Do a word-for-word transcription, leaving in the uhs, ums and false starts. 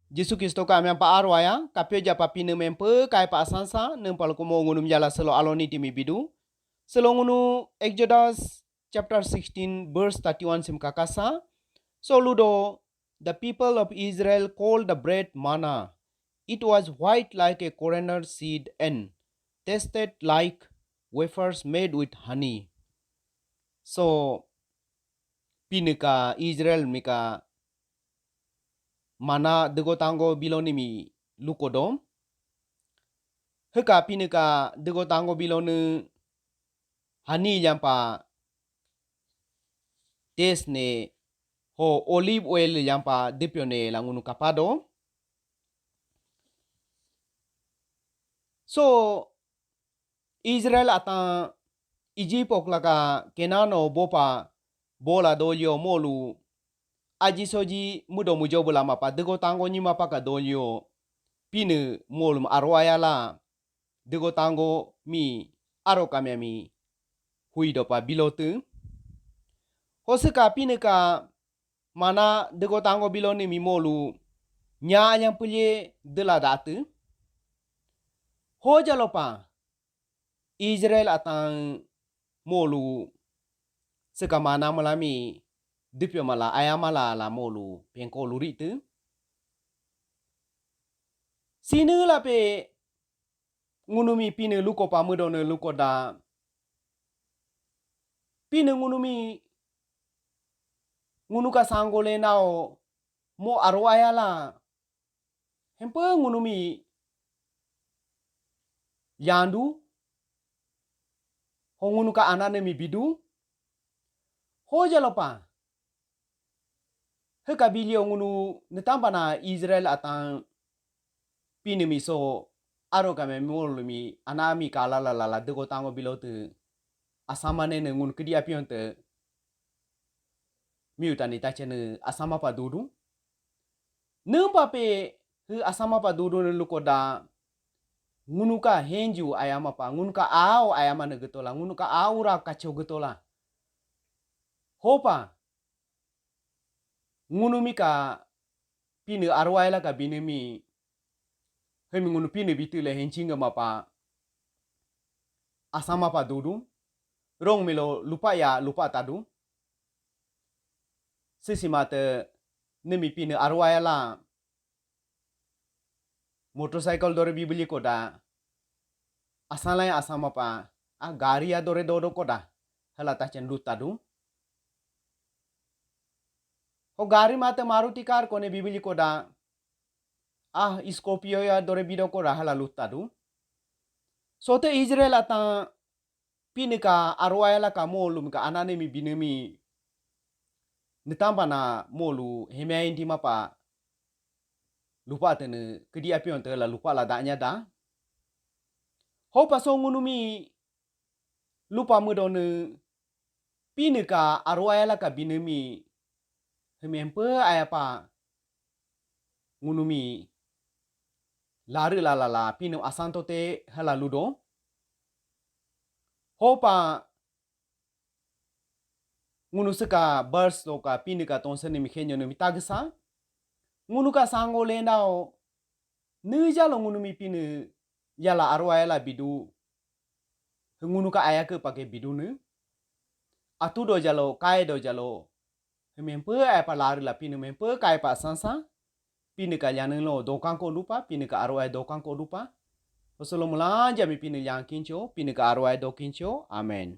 Jisu Kristo ka amyang pa aro aya, kapyo japa Pinii mi hempyo kaipa asansa, niimpa lukoda mo ngunumi jala silo alo niti mi bidu. Silo ngunu Exodus chapter sixteen, verse thirty-one simi kakasa. So ludo, the people of Israel called the bread manna. It was white like a coriander seed and tasted like wafers made with honey. So, Pinii ka Israel mika mana dego tango biloni mi lukodo. Hiika Pinii ka dego tango biloni hani yampa taste ne ho olive oil yampa dipyo ne la ngunu kapado. So, Israel atan Egypt oklaka Kenan o bopa bola dolyo molu aji soji mudo mujo bula mapa dego tango nyima paka dolyo Pinii molu aro ayala dego tango mi aro kamya mi huido pa bilotu. Hosiika Pinii ka mana dego tango biloni mi molu nya anyang pulye dela datu. Hojalopa Israel atan molu siika mana malami dipyo mala aya mala la molu penko luritu. Sine la pe ngunumi Pinii luko pa mudo ne luko da. Pinii ngunumi ngunu ka sango le nao mo aro ayala hempe ngunumi yandu ho ngunu ka anane mi bidu. Hojalopa hiika bilyo ngunu niitamba na Israel atan Pinii mi so aro kame molu mi anami kala la la la dego tango bilotu asama ne ne ngunu kidi apion te miutani tachene asama pa dudu. Niimpa pe hii asama pa dudu ne lukoda ngunu ka henju ayama pa, ngunu ka ao ayama ne getola, ngunu ka ao ra kacho getola. Hopa ngunumi ka Pinii arwaila ka binumi hemi ngunu Pinii bitule henchinga mapa asama pa dudu. Rong milo lupa ya lupa tadu. Sisi mate nemi Pinii arwaila motorcycle dore bibili koda asalai asama pa a gari ya dore dodo koda hala tachen lutadu. Ho gari mate Maruti car kone bibili koda a Scorpio ya dore bido koda hala lutadu. Sote Israel atan Pinii ka arwaila ka molu mi ka anane mi binumi niitamba na molu hemya indi mapa lupa tene kedi apion te la lupa la danya da. Hopa so ngunumi lupa mudone Pinii ka arwaila ka binumi hemempe ayapa ngunumi lari la la la Pinii asanto te hala ludo. Hopa ngunu siika verse lo ka Pinii ka tonse ni mi khenyo ni mi tagsa. Ngunu ka sango lendao nijalo ngunumi Pinii yala arwaila bidu. Ngunu ka ayake pake bidu ne. Atu do jalo, kai do jalo. Hemempe ayapa lari la Pinii mempe kaipa sansa. Pinii ka lyaneng lo dokan ko dupa, Pinii ka arwai dokan ko dupa. Osolo mulanja mi Pinii lyankincho, Pinii ka arwai dokincho. Amen.